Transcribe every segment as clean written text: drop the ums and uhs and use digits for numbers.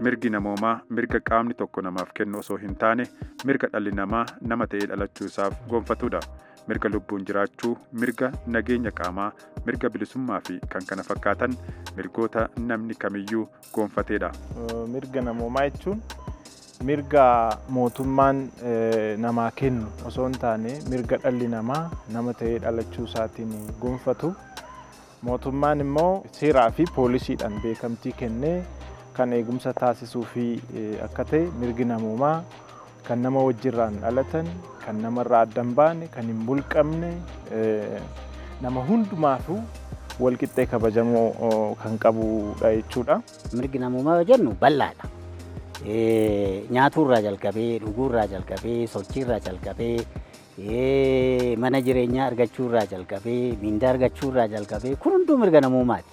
Mirgi namoomaa mirga qaamni tokko namaaf kennu osoo hin taane, mirga dhalli namaa nama ta'ee dhalachuu isaaf gonfatudha. Mirga lubbuun jiraachuu, mirga nageenya qaamaa, mirga bilisummaa fi kan kana fakkaatan mirgoota namni kamiyyuu gonfateedha. Mirga namoomaa jechuun mirga mootummaan namaa kennu osoo hin taane, mirga dhalli namaa nama ta'ee dhalachuu isaatiin gonfatu. Mootummaan immoo seeraa fi poolisiidhaan beekamtii kennee kan eegumsa taasisuu fi akka ta'e, mirgi namoomaa kan nama wajjirraan dhalatan, kan namarraa adda hin baane, kan hin mulqamne, nama hundumaafuu walqixxee kabajamoo kan qabudha jechuudha. Mirgi namoomaa yoo jennu bal'aadha. Nyaaturraa jalqabee, dhuguurraa jalqabee, sochiirraa jalqabee, mana jireenyaa argachuurraa jalqabee, mindaa argachuurraa jalqabee, kun hunduu mirga namoomaati.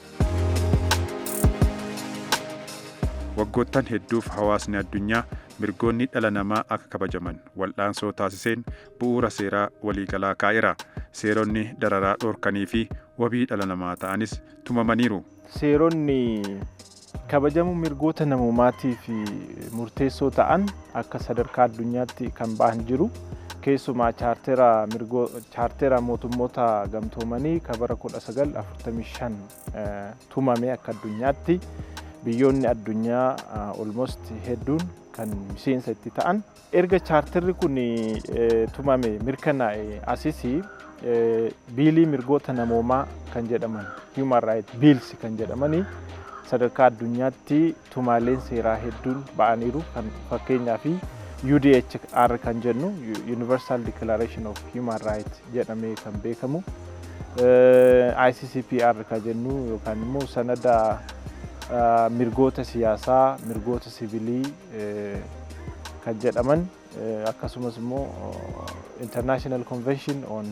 Waggoottan hedduuf hawaasni addunyaa mirgoonni dhala namaa akka kabajaman wal'aansoo taasiseen bu'uura seeraa waliigalaa kaa'eera. Seeronni dararaa dhorkanii fi wabii dhala namaa ta'anis tumamaniiru. Seeronni kabajamuu mirgoota namoomaatiif murteessoo ta'an akka sadarkaa addunyaatti kan ba'an jiru. Keessumaa chaartera mootummoota gamtoomanii kan bara 1945 tumame, akka addunyaatti biyyoonni addunyaa almost hedduun kan miseensa itti ta'an. Erga chaarterri kun tumame mirkanaa'e asisi biilii mirgoota namoomaa kan jedhaman, human right bills kan jedhamanii, sadarkaa addunyaatti tumaaleen seeraa hedduun ba'aniiru. Kan fakkeenyaa fi UDHR kan jennu, Universal Declaration of Human Rights jedhamee kan beekamu, ICCPR kan jennu yookaan immoo sanada mirgoota siyaasaa, mirgoota siviilii kan jedhaman, akkasumas immoo International Convention on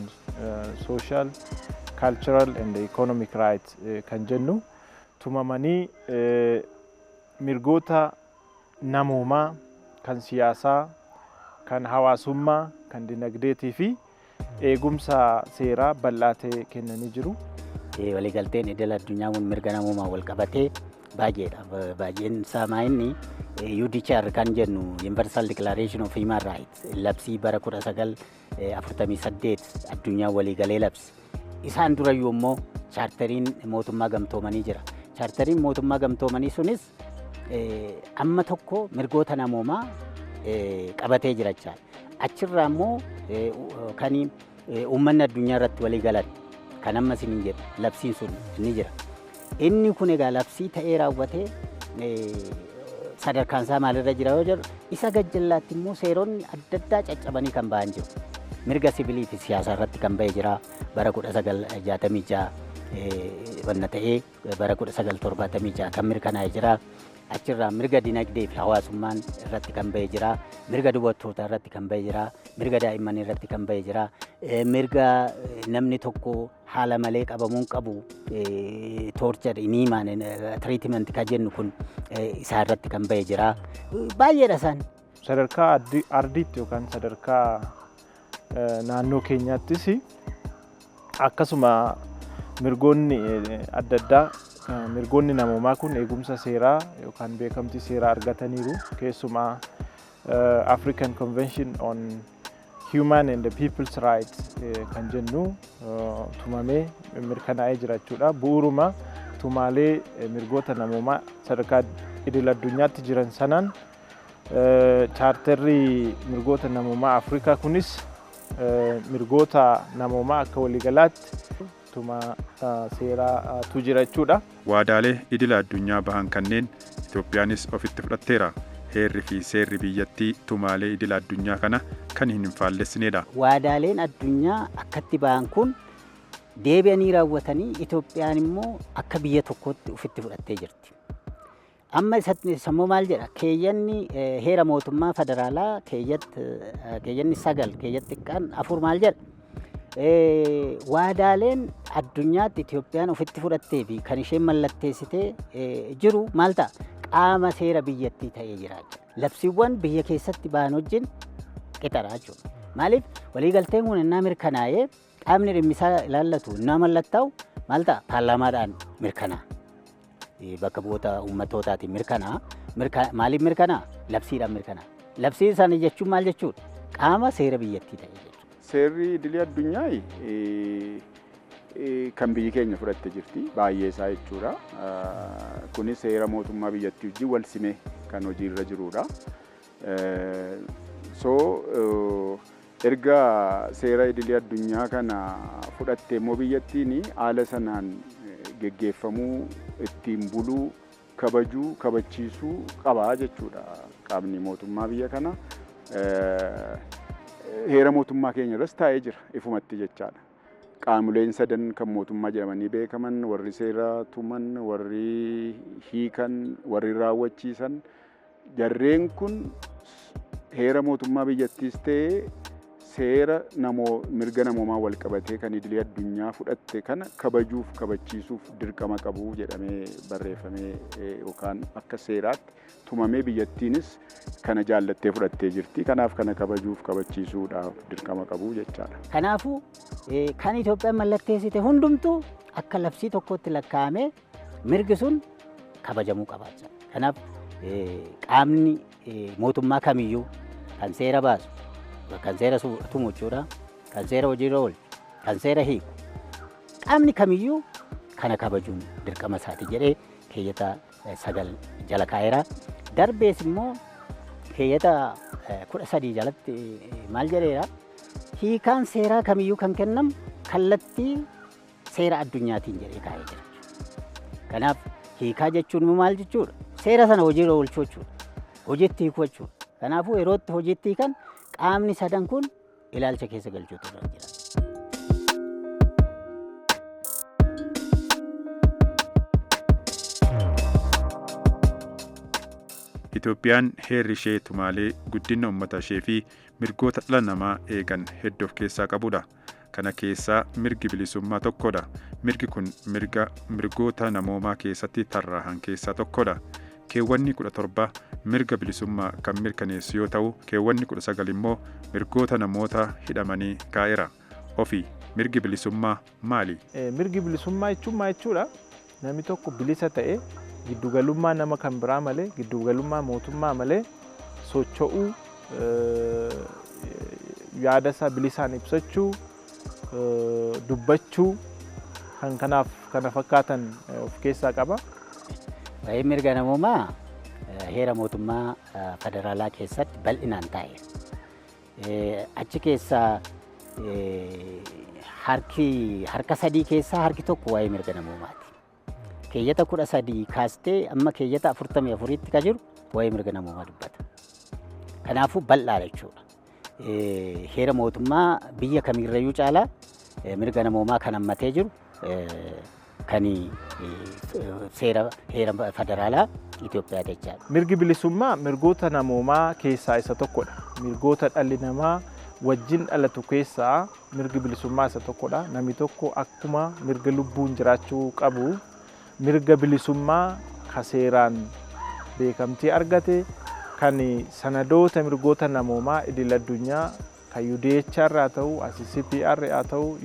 Social, Cultural and Economic Rights kan jennu tumamanii mirgoota namoomaa kan siyaasaa, kan hawaasummaa, kan dinagdeetii fi eegumsa seeraa bal'aa ta'e kennanii jiru. Waliigalteen idil addunyaa kun mirga namoomaa wal qabatee baay'eedha. Baay'een isaa inni UDHR kan jennu, Universal Declaration of Human Rights, labsii bara 1948 addunyaa waliigalee labse. Isaan durayyuu immoo chaarteriin mootummaa gamtoomanii jira. Chaarteriin mootummaa gamtoomanii sunis amma tokko mirgoota namoomaa qabatee jira jechaadha. Achirraa immoo kan uummanni addunyaa irratti walii galan kan amma isiniin jedhu labsiin sun ni jira. Inni kun egaa labsii ta'ee raawwatee sadarkaan isaa maalirra jira yoo jedhu, isa gajjallaatti immoo seeronni adda addaa caccabanii kan ba'an jiru. Mirga sivilii fi siyaasaa irratti kan ba'e jira bara 1966 wanna ta'ee, bara 1976 kan mirkanaa'e jira. Achirraa mirga dinagdee fi hawaasummaan irratti kan ba'e jira. Mirga dubartootaa irratti kan ba'e jira. Mirga daa'immanii irratti kan ba'e jira. Mirga namni tokko haala malee qabamuun qabu, torture, inhuman treatment kan jennu kun, isaa irratti kan ba'e jira. Baay'eedha isaan. Sadarkaa ardiitti yookaan sadarkaa naannoo keenyaattis akkasuma mirgoonni adda addaa, mirgoonni namoomaa kun eegumsa seeraa yookaan beekamtii seeraa argataniiru. Keessumaa African Convention on Human and the People's Rights kan jennu tumamee mirkanaa'ee jira jechuudha. Bu'uuruma tumaalee mirgoota namoomaa sadarkaa idil addunyaatti jiran sanaan chaarterri mirgoota namoomaa Afrikaa kunis mirgoota namoomaa akka waliigalaatti tuma seeraatu jira jechuudha. Waadaalee idila addunyaa bahan kanneen Itoophiyaanis ofitti fudhatteera. Heerri fi seerri biyyattii tumaalee idila addunyaa kana kan hin faallessinedha. Waadaaleen addunyaa akkatti bahan kun deebi'anii raawwatanii, Itoophiyaan immoo akka biyya tokkootti ofitti fudhattee jirti. Amma sammuu maal jedha? Keeyyanni heera mootummaa federaalaa keeyyanni 9 keeyyat xiqqaan 4 maal jedha? Waadaaleen addunyaatti Itoophiyaan ofitti fudhattee fi kan isheen mallatteessitee jiru maal ta'a? Qaama seera biyyattii ta'ee jira jechuudha. Labsiiwwan biyya keessatti ba'an wajjin qixadha jechuudha. Maaliif, waliigalteen kun innaa mirkanaa'ee qaamni dhimmisaa ilaallatu innaa mallattaa'u maal ta'a? Paarlaamaadhaan mirkanaa'a. Bakka bu'oota uummattootaatiin mirkanaa'a. Maaliif mirkanaa? Labsiidhaan mirkanaa. Labsii sana jechuun maal jechuudha? Qaama seera biyyattii ta'e jechuudha. Seerri idilee addunyaa kan biyyi keenya fudhatte jirti baay'ee isaa jechuudha. Kunis seera mootummaa biyyattii wajjin wal simee kan hojiirra jirudha. So erga seera idilee addunyaa kana fudhatte immoo biyyattiin haala sanaan geggeeffamuu, ittiin buluu, kabajuu, kabachiisuu qaba jechuudha qaamni mootummaa biyya kana. Heera mootummaa keenya irras taa'ee jira ifumatti jechaadha. Qaamoleen sadan kan mootummaa jedhamanii beekaman, warri seera tuman, warri hiikan, warri raawwachiisan, jarreen kun heera mootummaa biyyattiis ta'ee seera mirga namoomaa wal qabatee kan idilee addunyaa fudhatte kana kabajuuf kabachiisuuf dirqama qabu jedhamee barreeffamee yookaan akka seeraatti tumamee biyyattiinis kana jaallattee fudhattee jirti. Kanaaf kana kabajuuf kabachiisuudhaaf dirqama qabu jechaadha. Kanaafuu kan Itoophiyaan mallatteessite hundumtuu akka labsii tokkotti lakkaa'amee mirgi sun kabajamuu qaba. Kanaaf qaamni mootummaa kamiyyuu kan seera baasu, kan seera tumu jechuudha, kan seera hojiirra oolchu, kan seera hiiku, qaamni kamiyyuu kana kabajuun dirqama isaati jedhee keeyyata 9 jala kaa'eera. Darbees immoo keeyyata 13 jalatti maal jedheera? Hiikaan seeraa kamiyyuu kan kennamu kallattii seera addunyaatiin jedhee kaa'ee jira. Kanaaf hiikaa jechuun maal jechuudha? Seera sana hojiirra oolchuu jechuudha. Hojiitti hiikuu jechuudha. Kanaafuu yerootti hojiitti hiikan qaamni sadan kun ilaalcha keessa galchuutu irra jira. Itoophiyaan heerri ishee tumaalee guddina uummata ishee fi mirgoota dhala namaa eegan hedduu of keessaa qabudha. Kana keessaa mirgi bilisummaa tokkodha. Mirgi kun mirga mirgoota namoomaa keessatti tarraahan keessaa tokkodha. Keewwanni 17 mirga bilisummaa kan mirkaneessu yoo ta'u, keewwanni 19 immoo mirgoota namoota hidhamanii kaa'eera. Ofii mirgi bilisummaa maali? Mirgi bilisummaa jechuun maal jechuudha? Namni tokko bilisa ta'e giddugalummaa nama kan biraa malee, giddugalummaa mootummaa malee socho'uu, yaada isaa bilisaan ibsachuu, dubbachuu kan kanaaf kana fakkaatan of keessaa qaba. Waa'ee mirga namoomaa heera mootummaa federaalaa keessatti bal'inaan taa'e. Achi keessaa harka 3 keessaa harki tokko waa'ee mirga namoomaati. Keeyyata 13 kaastee amma keeyyata 44tti kan jiru waa'ee mirga namoomaa dubbata. Kanaafuu bal'aadha jechuudha. Heera mootummaa biyya kamiirrayyuu caalaa mirga namoomaa kan hammatee jiru kan seera heera federaalaa Itoophiyaa jechaadha. Mirgi bilisummaa mirgoota namoomaa keessaa isa tokkodha. Mirgoota dhalli namaa wajjin dhalatu keessaa mirgi bilisummaa isa tokkodha. Namni tokko akkuma mirga lubbuun jiraachuu qabu mirga bilisummaa ka seeraan beekamtii argate kan sanadoota mirgoota namoomaa idil addunyaa kan UDHR haa ta'u, ICCPR haa ta'u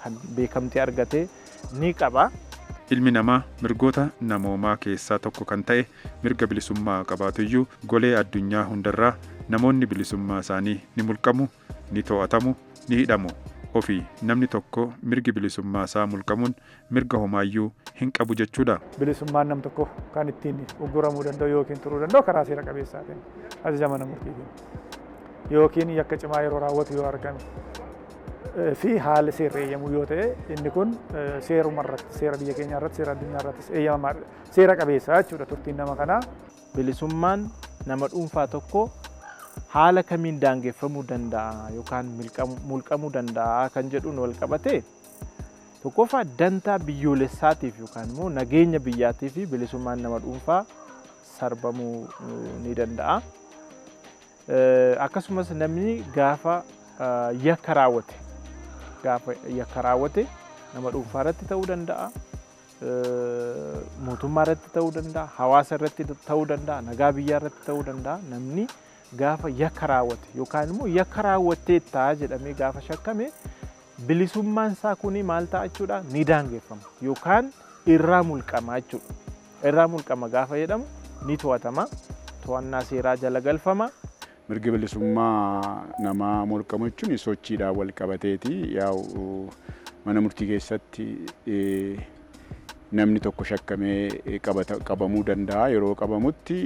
kan beekamtii argate ni qaba. Ilmi namaa mirgoota namoomaa keessaa tokko kan ta'e mirga bilisummaa qabaatuyyuu golee addunyaa hundarraa namoonni bilisummaa isaanii ni mulqamu, ni to'atamu, ni hidhamu. Ofii namni tokko mirgi bilisummaa isaa mulqamuun mirga homaayyuu hin qabu jechuudha. Bilisummaan nam tokko kan ittiin ugguramuu danda'u yookiin turuu danda'u karaa seera qabeessaatiin ajaja mana murtiitiin yookiin yakka cimaa yeroo raawwatu yoo argame fi haalli seerri eeyyamu yoo ta'e inni kun seeruma irratti, seera biyya keenyaa irratti, seera addunyaa irrattis eeyyamamaa seera qabeessaa jechuudha turtiin nama kanaa. Bilisummaan nama dhuunfaa tokko haala kamiin daangeffamuu danda'a yookaan mulqamuu danda'a kan jedhuun wal qabate tokkoffaa dantaa biyyoolessaatiif yookaan immoo nageenya biyyaatiif bilisummaan nama dhuunfaa sarbamuu ni danda'a. Akkasumas namni gaafa yakka raawwate nama dhuunfaa irratti ta'uu danda'a, mootummaa irratti ta'uu danda'a, hawaasa irratti ta'uu danda'a, nagaa biyyaa irratti ta'uu danda'a. Namni gaafa yakka raawwate yookaan immoo yakka raawwatteetta jedhamee gaafa shakkame bilisummaan isaa kuni maal ta'a jechuudha? Ni daangeffama yookaan irraa mulqama jechuudha. Irraa mulqama gaafa jedhamu ni to'atama. To'annaa seeraa jala galfama. Mirgi bilisummaa namaa mulqamu jechuun sochiidhaan wal qabateeti. Yaa'u mana murtii keessatti namni tokko shakkamee qabamuu danda'a. Yeroo qabamutti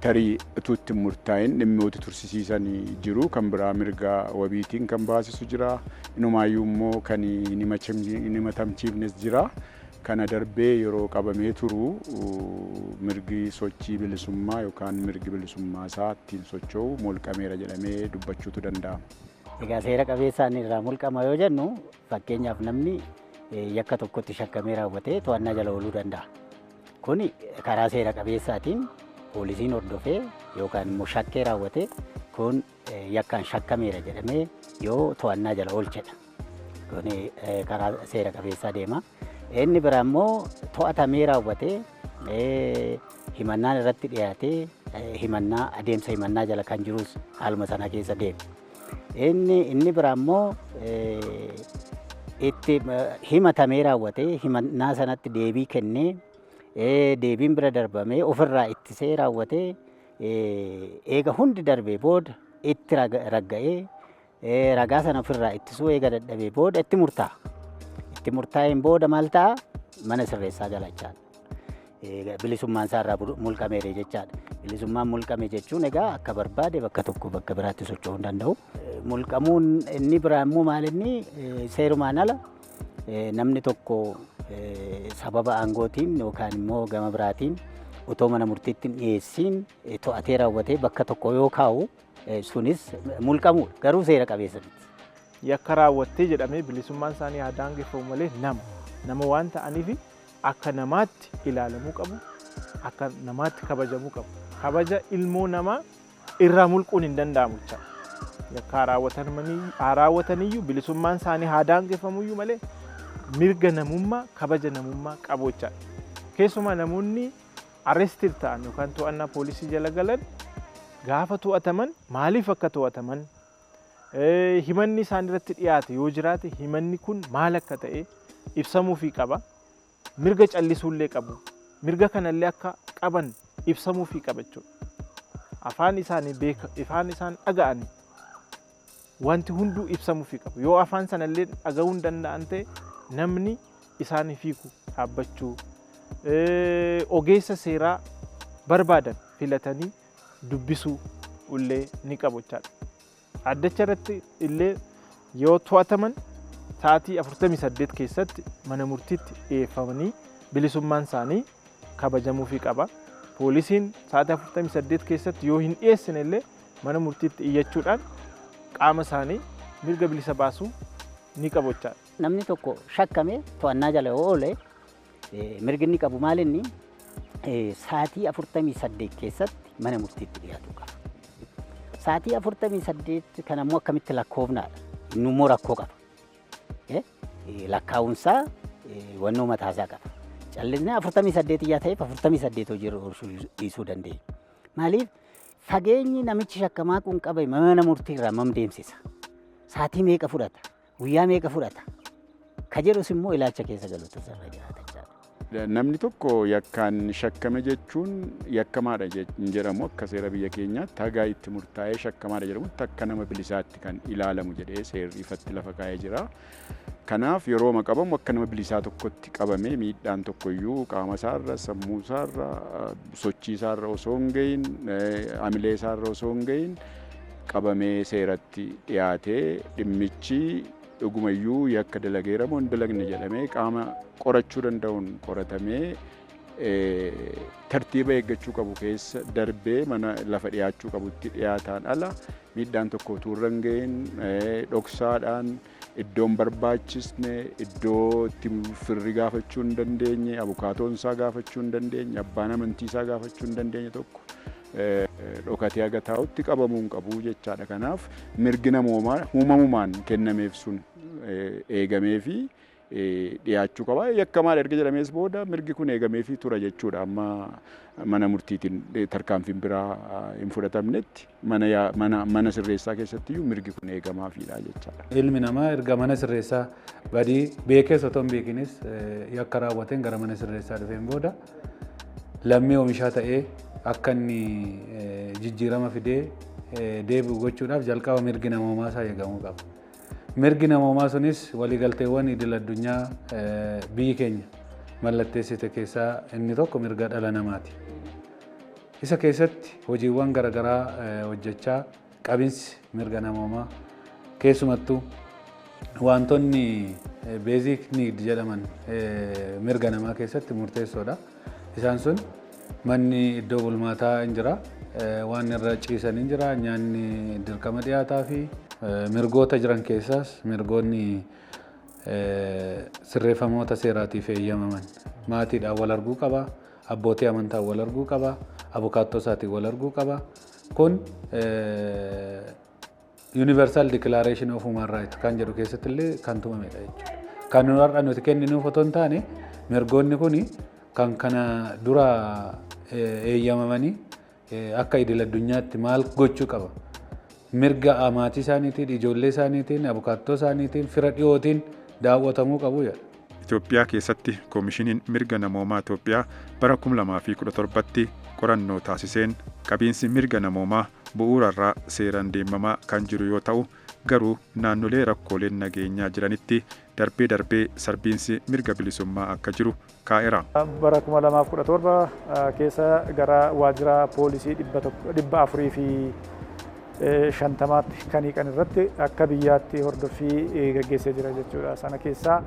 tarii utuu itti murtaa'in dhimmoota tursisiisan jiru. Kan biraa mirga wabiitiin kan baasisu jira. Inumaayyuu immoo kan hin himatamchiifnes jira. Kana darbee yeroo qabamee turu mirgi sochii bilisummaa yookaan mirgi bilisummaa isaa ittiin socho'u mulqameera jedhamee dubbachuutu danda'ama. Egaa seera qabeessaan irraa mulqama yoo jennu fakkeenyaaf namni yakka tokkotti shakkamee raawwatee to'annaa jala ooluu danda'a. Kuni karaa seera qabeessaatiin poolisiin hordofee yookaan immoo shakkee raawwatee kun yakkaan shakkameera jedhamee yoo to'annaa jala oolchedha. Kuni karaa seera qabeessaa deema. Inni biraa immoo to'atamee raawwatee himannaan irratti dhiyaatee himannaa adeemsa himannaa jala kan jirus haaluma sana keessa deema. Inni biraa immoo itti himatamee raawwatee himannaa sanatti deebii kennee deebiin bira darbamee ofirraa ittisee raawwatee eega hundi darbee booda itti ragga'ee ragaa sana ofirraa ittisuu eega dadhabee booda itti murtaa'a. Itti murtaa'een booda maal ta'a? Mana sirreessaa gala jechaadha. Bilisummaan isaa irraa mulqameera jechaadha. Bilisummaan mulqame jechuun egaa akka barbaade bakka tokko bakka biraatti socho'uu hin danda'u. Mulqamuun inni biraa immoo maal inni seerumaan ala namni tokko sababa aangootiin yookaan immoo gama biraatiin otoo mana murtiitti hin dhiyeessiin to'atee raawwatee bakka tokko yoo kaa'u sunis mulqamuudha. Garuu seera qabeessa miti. Yakka raawwattee jedhamee bilisummaan isaanii haa daangeffamu malee nama waan ta'aniif akka namaatti ilaalamuu qabu, akka namaatti kabajamuu qabu. Kabaja ilmoo namaa irraa mulquun hin danda'amu jechaadha. Yakka haa raawwataniyyuu bilisummaan isaanii haa daangeffamuyyuu malee mirga namummaa kabaja namummaa qabu jechaadha. Keessumaa namoonni arrested ta'an yookaan to'annaa poolisii jala galan gaafa to'ataman maaliif akka to'ataman himanni isaan irratti dhiyaate yoo jiraate himanni kun maal akka ta'e ibsamuufii qaba. Mirga callisuullee qabu. Mirga kanallee akka qaban ibsamuufii qaba jechuudha. Afaan isaanii beeka, afaan isaan dhaga'an wanti hunduu ibsamuufii qabu. Yoo afaan sanallee dhaga'uu hin danda'an ta'e namni isaaniif hiiku dhaabbachuu, ogeessa seeraa barbaadan filatanii dubbisuu illee ni qabu jechaadha. Addacha irratti illee yoo to'ataman sa'aatii 48 keessatti mana murtiitti dhiyeeffamanii bilisummaan isaanii kabajamuufii qaba. Poolisiin sa'aatii 48 keessatti yoo hin dhiyeessine illee mana murtiitti iyyachuudhaan qaama isaanii mirga bilisa baasuu ni qabu jechaadha. Namni tokko shakkame to'annaa jala yoo oole mirgi inni qabu maal inni sa'aatii 48 keessatti mana murtiitti dhiyaatu qaba. Sa'aatii 48 kan ammoo akkamitti lakkoofnaadha. Inni immoo rakkoo qaba. Lakkaa'umsaa wannoo mataasaa qaba. Callisnee 48 yaa ta'eef 48 hojii oolchuu dhiisuu dandeenya. Maaliif fageenyi namichi shakkamaa kun qabe mana murtiirraa mam deemsisa. Sa'aatii meeqa fudhata? Guyyaa meeqa fudhata? Ka jedhus immoo ilaalcha keessa galuutu irra jiraata jechaadha. Namni tokko yakkaan shakkame jechuun yakkamaadha jedhamu akka seera biyya keenyaatti hagaa itti murtaa'ee shakkamaadha jedhamutti akka nama bilisaatti kan ilaalamu jedhee seerri ifatti lafa kaa'ee jira. Kanaaf yeroo qabamu akka nama bilisaa tokkotti qabamee miidhaan tokkoyyuu qaama isaarra, sammuu isaarra, sochii isaarra osoo hin gahin, amilee isaarra osoo hin gahin qabamee seeratti dhiyaatee dhimmichi dhugumayyuu yakka dalageera moo hin dalagne jedhamee qaama qorachuu danda'uun qoratamee tartiiba eeggachuu qabu keessa darbee mana lafa dhiyaachuu qabutti dhiyaataan ala miidhaan tokko utuu irra hin gahin dhoksaadhaan iddoon barbaachisne iddoo itti firri gaafachuu hin dandeenye abukaatoon isaa gaafachuu hin dandeenye abbaan amantii isaa gaafachuu hin dandeenye tokko dhokatee haga taa'utti qabamuu hin qabu jechaadha. Kanaaf mirgi namoomaa uumamumaan kennameef sun eegamee fi dhiyaachuu qaba. Yakkamaadha erga jedhamees booda mirgi kun eegameefii tura jechuudha. Amma mana murtiitiin tarkaanfiin biraa hin fudhatamnetti mana sirreessaa keessattiyyuu mirgi kun eegamaafiidha jechaadha. Ilmi namaa erga mana sirreessaa badii beekees otoo hin beekinis yakka raawwateen gara mana sirreessaa dhufeen booda Lammii oomishaa ta'ee akka inni jijjiirama fidee deebi'u gochuudhaaf jalqaba mirgi namoomaa isaa eegamuu qaba. Mirgi namoomaa sunis waliigalteewwan idil addunyaa biyyi keenya mallatteessite keessaa inni tokko mirga dhala namaati. Isa keessatti hojiiwwan garaagaraa hojjechaa qabinsi mirga namoomaa keessumattuu wantoonni basic need jedhaman mirga namaa keessatti murteessoodha. Isaan sun manni iddoo bulmaataa hin jira, waan irra ciisan hin jira, nyaanni dirqama dhiyaataa fi mirgoota jiran keessaas mirgoonni sirreeffamoota seeraatiif eeyyamaman maatiidhaan wal arguu qaba, abbootii amantaan wal arguu qaba, abukaattoo isaatiin wal arguu qaba. Kun Universal Declaration of Human Rights kan jedhu keessatti illee kan tumamedha jechuudha. Kan har'a nuti kenninuuf otoo hin taane, mirgoonni kuni kan kana dura eeyyamamanii akka idil addunyaatti maal gochuu qaba. Mirga maatii isaaniitiin, ijoollee isaaniitiin, abukaattoo isaaniitiin, fira dhiyootiin daawwatamuu qabu jedha. Itoophiyaa keessatti Koomishiniin Mirga Namoomaa Itoophiyaa bara 2017tti qorannoo taasiseen qabiinsi mirga namoomaa bu'uurarraa seeraan deemamaa kan jiru yoo ta'u, garuu naannolee rakkooleen nageenyaa jiranitti darbee darbee sarbiinsi mirga bilisummaa akka jiru kaa'eera. Bara 2017 keessa gara waajjira poolisii 450tti kan hiiqan irratti akka biyyaatti hordoffii gaggeessee jira jechuudha. Sana keessaa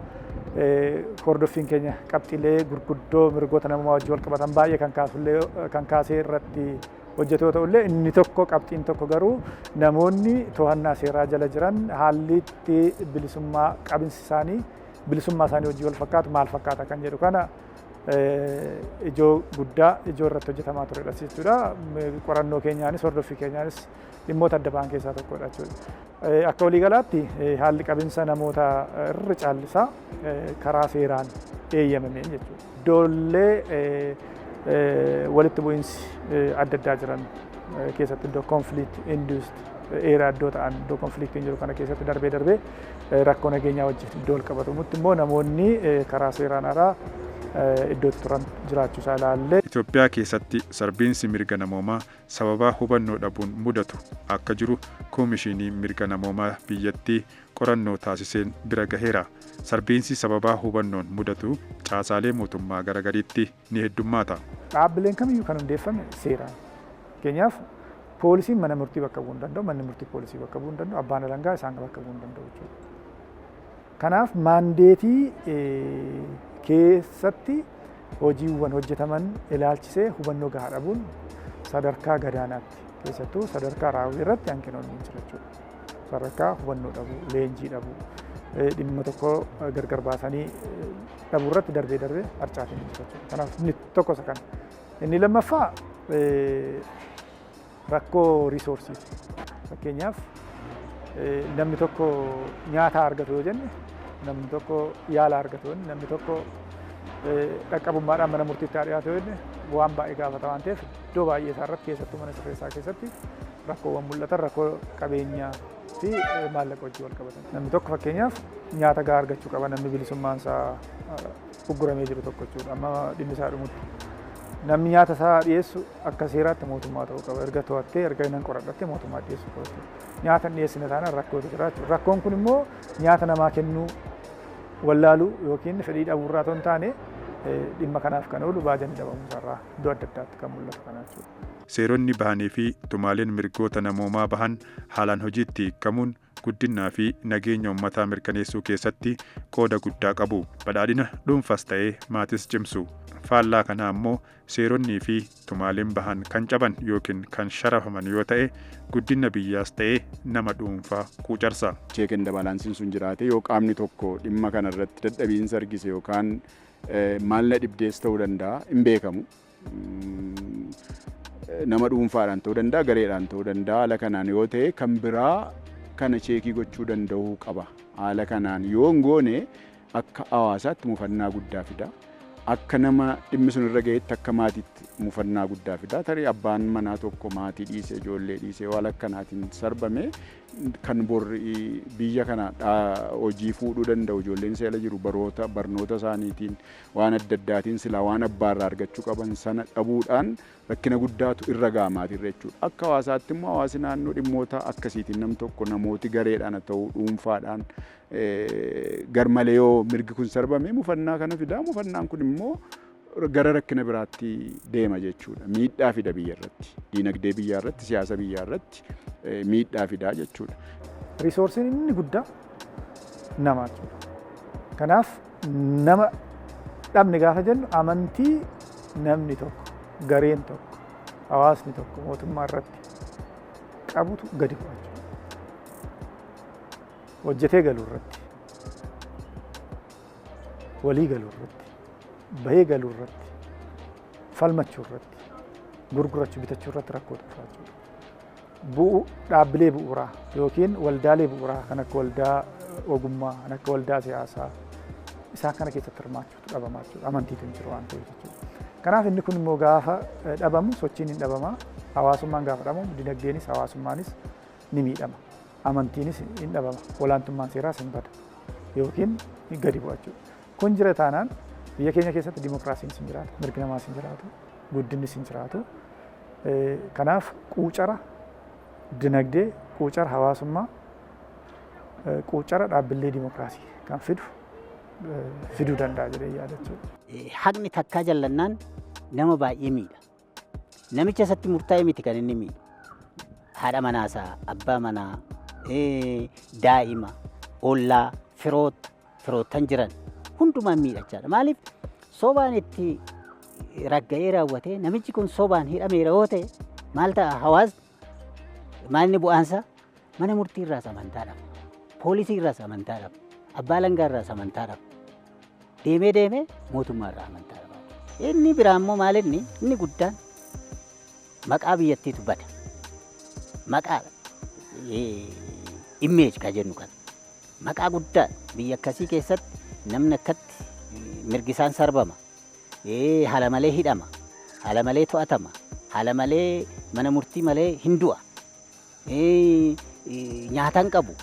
hordoffiin keenya qabxiilee gurguddoo mirgoota namummaa wajjin wal qabatan baay'ee kan kaasullee kan kaasee irratti hojjetu yoo ta'ullee, inni tokko, qabxiin tokko garuu namoonni to'annaa seeraa jala jiran haalli itti bilisummaa qabinsi isaanii bilisummaa isaanii wajjin wal fakkaatu maal fakkaata kan jedhu kana ijoo guddaa ijoo irratti hojjetamaa turedha jechuudha. Qorannoo keenyaanis hordoffii keenyaanis dhimmoota adda ba'an keessaa tokkodha jechuudha. Akka waliigalaatti haalli qabinsa namoota irra caallisaa karaa seeraan eeyyamameen jechuudha. Iddoolee walitti bu'iinsi adda addaa jiran keessatti, iddoo conflict induced area iddoo ta'an, iddoo conflictiin jiru kana keessatti darbee darbee rakkoo nageenyaa wajjin iddoo wal qabatamutti immoo namoonni karaa seeraan alaa iddootti turan jiraachuu isaa ilaallee. Itoophiyaa keessatti sarbiinsi mirga namoomaa sababa hubannoo dhabuun mudatu akka jiru Koomishinii Mirga Namoomaa biyyattii qorannoo taasiseen bira gaheera. Sarbiinsi sababa hubannoon mudatu caasaalee mootummaa garagariitti ni heddummaata. Dhaabbileen kamiyyuu kan hundeeffame seeraan. Fakkeenyaaf, poolisiin mana murtii bakka bu'uu hin danda'u, manni murtii poolisii bakka bu'uu hin danda'u, abbaan alangaa isaan bakka bu'uu hin danda'u jechuudha. Kanaaf maandeetii keessatti hojiiwwan hojjetaman ilaalchisee hubannoo gahaa dhabuun sadarkaa gadaanaatti, keessattuu sadarkaa raawwii irratti hanqinoonni hin jira jechuudha. Sadarkaa hubannoo dhabuu, leenjii dhabuu, dhimma tokko gargar baasanii dhabuu irratti darbee darbee harcaatiin hin jira jechuudha. Kanaaf inni tokko isa kana. Inni lammaffaa rakkoo resourceiiti. Fakkeenyaaf, namni tokko nyaata argatu yoo jenne, namni tokko yaala argatu yoo jenne, namni tokko dhaqqabummaadhaan mana murtiitti haa dhiyaatu yoo jenne, waan baay'ee gaafata waan ta'eef, iddoo baay'ee isaa irratti, keessattuu mana sirreessaa keessatti rakkoowwan mul'atan rakkoo qabeenyaa fi maallaqa wajjin wal qabatan. Namni tokko fakkeenyaaf nyaata gahaa argachuu qaba, namni bilisummaan isaa ugguramee jiru tokko jechuudha, amma dhimmi isaa dhumutti. Namni nyaata isaa dhiyeessu akka seeraatti mootummaa ta'uu qaba. Erga to'attee, erga nan qoradhattee mootummaa dhiyeessuu qaba jechuudha. Nyaata hin dhiyeessine taanaan rakkootu jira jechuudha. Rakkoon kun immoo nyaata namaa kennuu wallaaluu yookiin fedhii dhabuurraa otoo hin taane, dhimma kanaaf kan oolu baajanni dhabamuu isaarraa iddoo adda addaatti kan mul'atu kana jechuudha. Seeronni bahanii fi tumaaleen mirgoota namoomaa bahan haalaan hojiitti hiikamuun guddinaa fi nageenya uummataa mirkaneessuu keessatti qooda guddaa qabu. Badhaadhina dhuunfas ta'ee maatis cimsu. Faallaa kanaa immoo seeronnii fi tumaaleen bahan kan caban yookiin kan sharafaman yoo ta'e, guddina biyyaas ta'ee nama dhuunfaa quucarsa. Check and balanceiin sun jiraate, yoo qaamni tokko dhimma kana irratti dadhabiinsa argise yookaan maal na dhibdees ta'uu danda'a, hin beekamu. Nama dhuunfaadhaan ta'uu danda'a, gareedhaan ta'uu danda'a. Haala kanaan yoo ta'e kan biraa kana check gochuu danda'uu qaba. Haala kanaan yoo hin goone akka hawaasaatti mufannaa guddaa fida. Akka nama dhimmi sun irra ga'etti, akka maatiitti mufannaa guddaa fida. Tarii abbaan manaa tokko maatii dhiisee, ijoollee dhiisee, waan akkanaatiin sarbame, kan borri biyya kana hojii fuudhuu danda'u, ijoolleen seela jiru baroota barnoota isaaniitiin waan adda addaatiin silaa waan abbaarraa argachuu qaban sana dhabuudhaan rakkina guddaatu irra ga'a maatiirra jechuudha. Akka hawaasaatti immoo hawaasi naannoo dhimmoota akkasiitiin nam tokko, namooti gareedhaan haa ta'u dhuunfaadhaan, garmalee yoo mirgi kun sarbame mufannaa kana fidaa, mufannaan kun immoo gara rakkina biraatti deema jechuudha. Miidhaa fida biyya irratti, diinagdee biyyaa irratti, siyaasa biyyaa irratti miidhaa fidaa jechuudha. Resourceiin inni guddaa nama jechuudha. Kanaaf nama dhabne gaafa jennu, amantii namni tokko, gareen tokko, hawaasni tokko mootummaa irratti qabutu gadi bu'a jechuudha. Hojjetee galuu irratti, walii galuu irratti, bahee galuu irratti, falmachuu irratti, gurgurachuu, bitachuu irratti rakkoo dhufa jechuudha. Bu'u dhaabbilee bu'uuraa yookiin waldaalee bu'uuraa kan akka waldaa ogummaa, kan akka waldaa siyaasaa, isaan kana keessatti hirmaachuutu dhabamaa jechuudha. Amantiitu hin jiru waan ta'eef jechuudha. Kanaaf inni kun immoo gaafa dhabamu sochiin hin dhabamaa. Hawaasummaan gaafa dhabamu dinagdeenis hawaasummaanis ni miidhama. Amantiinis hin dhabama. Olaantummaan seeraas hin bada yookiin gadi bu'a jechuudha. Kun jira taanaan biyya keenya keessatti dimokiraasiin hin jiraatu, mirgi namaas hin jiraatu, guddinnis hin jiraatu. Kanaaf quucara dinagdee, quucara hawaasummaa, quucara dhaabbilee dimokiraasii kan fidu fiduu danda'a jedhee yaada jechuudha. Haqni takkaa jallannaan nama baay'ee miidha. Namicha isatti murtaa'e miti kan inni miidhu. Haadha manaasaa, abbaa manaa, daa'ima, ollaa, firoota, firoottan jiran hundumaan miidhachaadha. Maaliif sobaan itti ragga'ee raawwatee namichi kun sobaan hidhameera yoo ta'e maal ta'a hawaasni? Maal inni bu'aansaa? Mana murtii irraas amantaa dhaba. Poolisii irraas amantaa dhaba. Abbaa alangaa irraas amantaa dhaba. Deemee deemee mootummaa irraa amantaa dhaba. Inni biraa immoo maal, inni guddaan maqaa biyyattiitu bada. Maqaa image ka jennu kana. Maqaa guddaa biyya akkasii keessatti namni akkatti mirgi isaan sarbama. Haala malee hidhama. Haala malee to'atama. Haala malee mana murtii malee hin du'a. Nyaata hin qabu.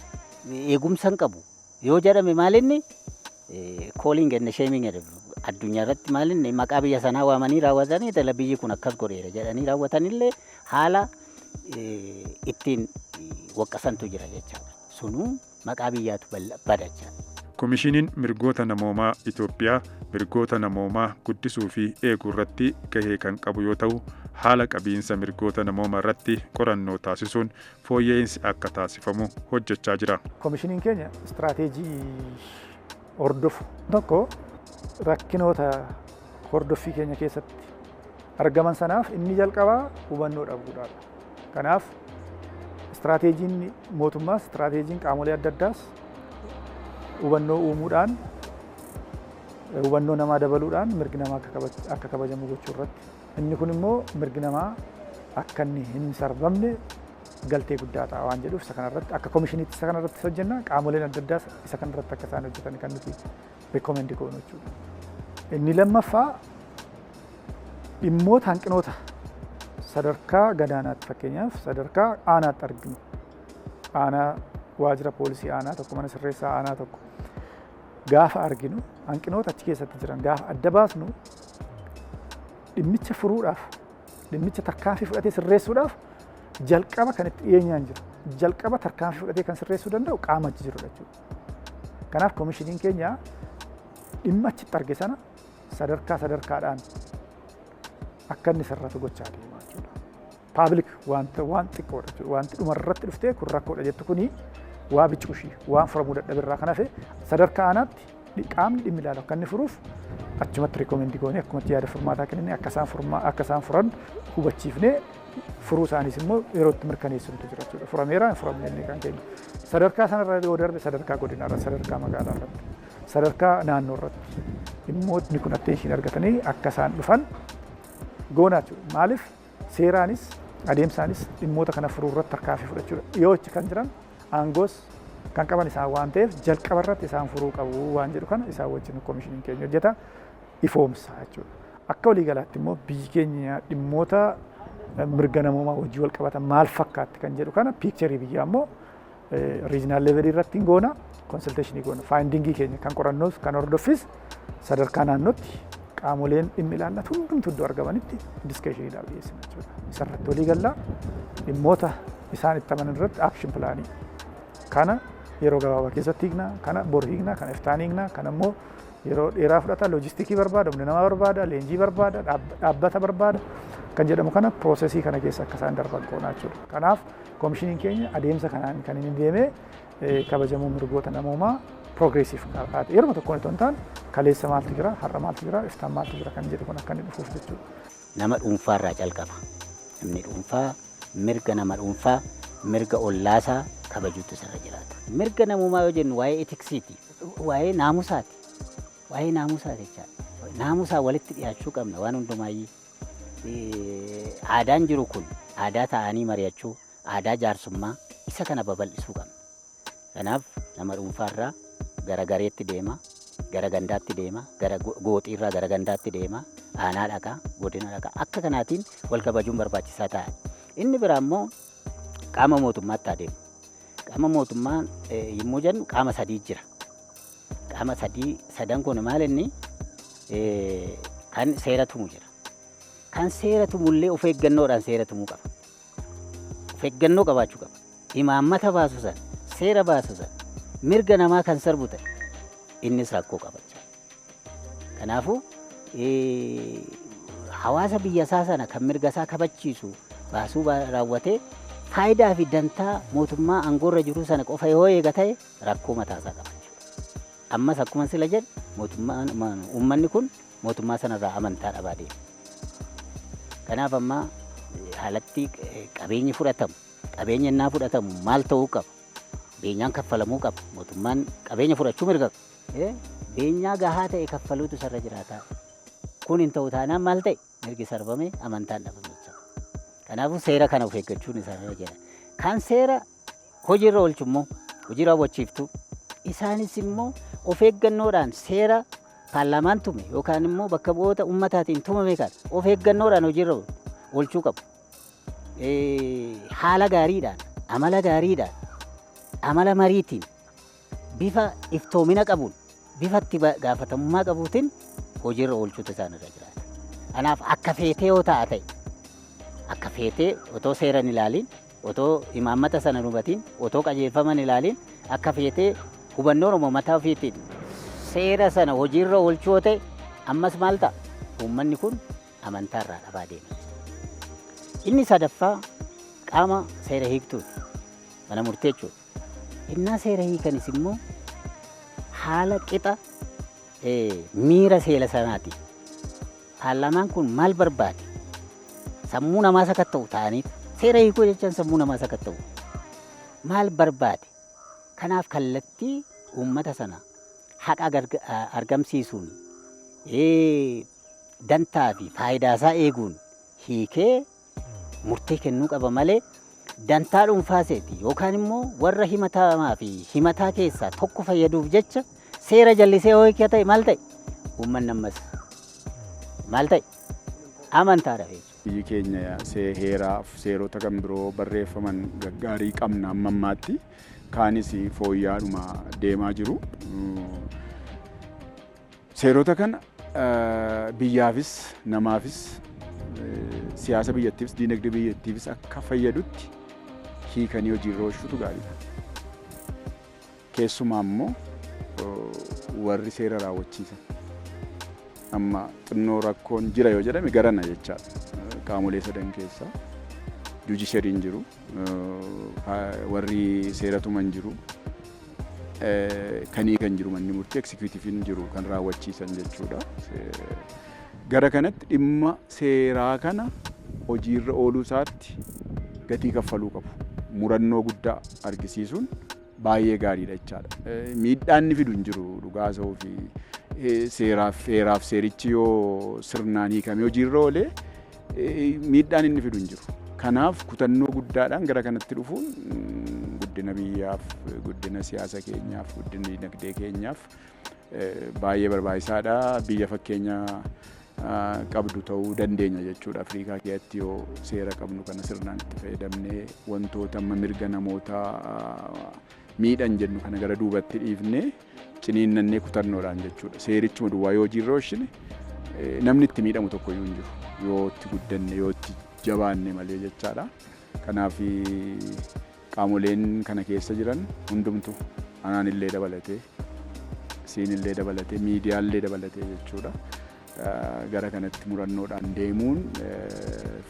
Eegumsa hin qabu. Yoo jedhame maal inni calling and shaming addunyaa irratti, maal inni maqaa biyya sanaa waamanii raawwatanii tala biyyi kun akkas godheera jedhanii raawwatanillee haala ittiin waqqasantu jira jechaadha. Sunuu maqaa biyyaatu bada jechaadha. Komishiniin Mirgoota Namoomaa Itoophiyaa mirgoota namoomaa guddisuu fi eeguu irratti gahee kan qabu yoo ta'u, haala qabiinsa mirgoota namoomaa irratti qorannoo taasisuun fooyya'insi akka taasifamu hojjechaa jira. Komishiniin keenya istiraateejii hordofu tokko, rakkinoota hordoffii keenya keessatti argaman sanaaf inni jalqabaa hubannoo dhabuudhaadha. Kanaaf istiraateejiin mootummaas, istiraateejiin qaamolee adda addaas hubannoo uumuudhaan, hubannoo namaa dabaluudhaan mirgi namaa akka kabajamu gochuu irratti, inni kun immoo mirgi namaa akka inni hin sarbamne galtee guddaa ta'a waan jedhuuf, isa kanarratti akka komishiniitti isa kanarratti hojjenna. Qaamoleen adda addaas isa kanarratti akka isaan hojjetan kan nuti recommend goonu jechuudha. Inni lammaffaa dhimmoota hanqinoota sadarkaa gadaanaatti, fakkeenyaaf sadarkaa aanaatti arginu, aanaa waajjira poolisii aanaa tokko, mana sirreessaa aanaa tokko gaafa arginu, hanqinoota achi keessatti jiran gaafa adda baasnu, dhimmicha furuudhaaf, dhimmicha tarkaanfii fudhatee sirreessuudhaaf jalqaba kan itti dhiyeenyaan jiru, jalqaba tarkaanfii fudhatee kan sirreessuu danda'u qaama achi jirudha jechuudha. Kanaaf komishiniin keenya dhimma achitti arge sana sadarkaa sadarkaadhaan akka inni sirratu gochaa deema jechuudha. Public wanta waan xiqqoodha jechuudha. Wanti dhumarratti dhuftee kun rakkoodha jettu kuni waa bicuushii waan furamuu dadhabirraa kan hafe, sadarkaa aanaatti qaamni dhimmi ilaalu akka inni furuuf achumatti recommend goonee, akkumatti yaada furmaataa kennine, akka isaan furan hubachiifnee, furuu isaaniis immoo yeroo itti mirkaneessutu jira jechuudha. Furameera, hin furamne inni kan keenya. Sadarkaa sanarra yoo darbe, sadarkaa godinaa irratti, sadarkaa magaalaa irratti, sadarkaa naannoo irratti dhimmootni kun attention argatanii akka isaan dhufan goonaa jechuudha. Maaliif seeraanis adeemsaanis dhimmoota kana furuu irratti tarkaanfii fudhachuudha. Dhiyoo achi kan jiran aangoos kan qaban isaan waan ta'eef, jalqaba irratti isaan furuu qabu waan jedhu kana isaan wajjin komishiniin keenya hojjeta. ifoomsa jechuudha. Akka waliigalaatti immoo biyyi keenya dhimmoota mirga namoomaa wajjin wal qabatan maal fakkaatti kan jedhu kana picture biyyaa immoo regional level irratti hin goona, consultation goona. Finding keenya kan qorannoos kan hordoffis sadarkaa naannootti qaamoleen dhimmi ilaallatu hundumtu iddoo argamanitti discussioniidhaaf dhiyeessina jechuudha. Isarratti walii gallaa dhimmoota isaan itti amanan irratti action plan kana yeroo gabaabaa keessatti hiikna, kana bor hiikna, kana iftaan hiikna, kana immoo yeroo dheeraa fudhata, logistic barbaada, humna namaa barbaada, leenjii barbaada, dhaabbata barbaada kan jedhamu kana process kana keessa akka isaan darban goona jechuudha. Kanaaf koomishiniin keenya adeemsa kanaan kan inni deemee kabajamuu mirgoota namoomaa progressive kaa'ate yeroo tokkoon itoo hin taane kaleessa maaltu jira, har'a maaltu jira, iftaan maaltu jira kan jedhu kun akka inni dhufuuf jechuudha. Nama dhuunfaarraa calqaba. Namni dhuunfaa mirga nama dhuunfaa, mirga ollaasaa kabajuutu isarra jiraata. Mirga namummaa yoo jennu waa'ee ethicsiiti, waa'ee naamusaati. Waa'ee naamusaa jechaadha. Naamusaa walitti dhiyaachuu qabna waan hundumaayyuu. Aadaan jiru kun aadaa ta'anii mari'achuu, aadaa jaarsummaa isa kana babal'isuu qabna. Kanaaf nama dhuunfaarraa gara gareetti deema, gara gandaatti deema, gara gooxiirraa gara gandaatti deema, aanaa dhaqaa, godina dhaqaa. Akka kanaatiin wal kabajuun barbaachisaa ta'a. Inni biraa immoo qaama mootummaatti adeemu. Qaama mootummaa yommuu jennu qaama sadii jira. Qaama sadii sadan kun maal inni kan seera tumu jira. Kan seera tumullee of eeggannoodhaan seera tumuu qaba. Of eeggannoo qabaachuu qaba. Imaammata baasu sana, seera baasu sana, mirga namaa kan sarbu ta'e innis rakkoo qaba. Kanaafuu hawaasa biyya isaa sana kan mirga isaa kabachiisu baasuu raawwatee faayidaa fi dantaa mootummaa aangoorra jiru sana qofa yoo eega ta'e rakkoo mataasaa qaba jechuudha. Ammas akkuma sila jedhe, mootummaan, uummanni kun mootummaa sanarraa amantaa dhabaa deema. Kanaaf amma haalatti qabeenyi fudhatamu, qabeenya innaa fudhatamu maal ta'uu qaba? Beenyaan kaffalamuu qaba. Mootummaan qabeenya fudhachuu mirga qaba. Beenyaa gahaa ta'e kaffaluutu isarra jiraata. Kun hin ta'u taanaan maal ta'e? Mirgi sarbame, amantaan dhabame jechuudha. Kanaafuu seera kana of eeggachuun isarra jira. Kan seera hojiirra oolchu immoo hojii raawwachiiftu, isaanis immoo of eeggannoodhaan seera paarlaamaan tume yookaan immoo bakka bu'oota uummataatiin tumame kana of eeggannoodhaan hojiirra oolchuu qabu. Haala gaariidhaan, amala gaariidhaan, amala mariitiin, bifa iftoomina qabuun, bifa itti gaafatamummaa qabuutiin hojiirra oolchuutu isaan irra jiraata. Kanaaf akka feetee yoo ta'a ta'e, akka feetee otoo seera hin ilaaliin, otoo imaammata sana hin hubatiin, otoo qajeelfama hin ilaaliin, akka feetee hubannoo mataa ofiitiin seera sana hojiirra oolchuu yoo ta'e ammas maal ta'a? Uummanni kun amantaa irraa dhabaa deema. Inni sadaffaa qaama seera hiiktuuti. Mana murtee jechuudha. Innaa seera hiikanis immoo haala qixa miira seera sanaati. Paarlaamaan kun maal barbaade? Sammuu namaa sakatta'u ta'anii seera hiikuu jechaan sammuu namaa sakatta'u. Maal barbaade? Kanaaf kallattii uummata sana haqa argamsiisuun, dantaa fi faayidaa isaa eeguun hiikee murtee kennuu qaba malee dantaa dhuunfaa seeti yookaan immoo warra himatamaa fi himataa keessaa tokko fayyaduuf jecha seera jallisee yoo hiikee ta'e maal ta'e? Uummanni ammas maal ta'e? Amantaa dhabe jechuudha. Biyyi keenya heeraaf seerota kan biroo barreeffaman gaggaarii qabna amma ammaatti. Kaanis fooyya'aadhuma deemaa jiru. Seerota kana biyyaafis, namaafis, siyaasa biyyattiifis, diinagdee biyyattiifis akka fayyadutti hiikanii hojiirra oolchuutu gaariidha. Keessumaa immoo warri seera raawwachiisan. Amma xinnoo rakkoon jira yoo jedhame garana jechaadha. Qaamolee sadan keessaa judiciaryn jiru, warri seera tuman jiru, kan hiikan jiru, manni murtii executiveiin jiru kan raawwachiisan jechuudha. Gara kanatti dhimma seeraa kana hojiirra ooluu isaatti gatii kaffaluu qabu. Murannoo guddaa argisiisuun baay'ee gaariidha jechaadha. Miidhaan inni fidu hin jiru dhugaa haasa'uu fi seeraaf heeraaf seerichi yoo sirnaan hiikamee hojiirra oolee miidhaan inni fidu hin jiru. Kanaaf kutannoo guddaadhaan gara kanatti dhufuun guddina biyyaaf, guddina siyaasa keenyaaf, guddina dinagdee keenyaaf Baay'ee barbaachisaadha. Biyya fakkeenya qabdu ta'uu dandeenya jechuudha. Afrikaa keessatti yoo seera qabnu kana sirnaan itti fayyadamnee wantoota amma mirga namootaa miidhan jennu kana gara duubatti dhiifnee ciniinnannee kutannoodhaan jechuudha. Seerichuma duwwaa yoo hojiirra oolchine namni itti miidhamu tokko iyyuu hin jiru. Yoo itti guddanne, yoo itti jabaanne malee jechaadha. Kanaaf qaamoleen kana keessa jiran hundumtu, anaan illee dabalatee, siin illee dabalatee, miidiyaallee dabalatee jechuudha. Gara kanatti murannoodhaan deemuun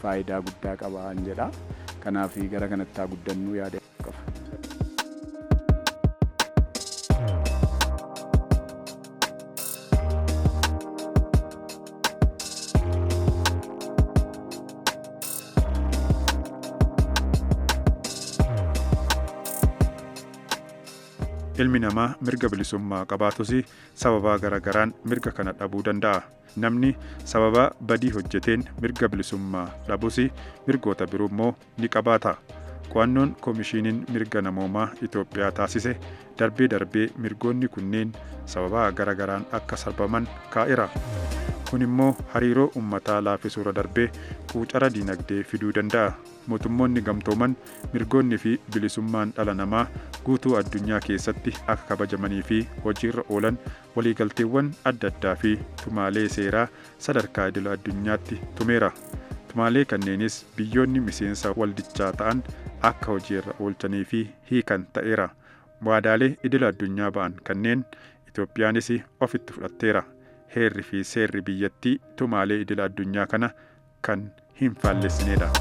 faayidaa guddaa qaba jedha. Kanaaf gara kanatti haa guddannuu yaada qaba. Ilmi namaa mirga bilisummaa qabaatus sababaa garagaraan mirga kana dhabuu danda'a. Namni sababa badii hojjeteen mirga bilisummaa dhabus mirgoota biroo immoo ni qabaata. Qo'annoon Koomishiniin Mirga Namoomaa Itoophiyaa taasise darbee darbee mirgoonni kunneen sababa garagaraan akka sarbaman kaa'eera. Kun immoo hariiroo uummataa laaffisuurra darbee quucara diinagdee fiduu danda'a. Mootummoonni gamtooman mirgoonni fi bilisummaan dhala namaa guutuu addunyaa keessatti akka kabajamanii fi hojiirra oolan waliigalteewwan adda addaa fi tumaalee seeraa sadarkaa idil addunyaatti tumeera. Tumaalee kanneenis biyyoonni miseensa waldichaa ta'an akka hojiirra oolchanii fi hiikan ta'eera. Waadaalee idil addunyaa ba'an kanneen Itoophiyaanis ofitti fudhatteera. Heerri fi seerri biyyattii tumaalee idil addunyaa kana kan hin faallessinedha.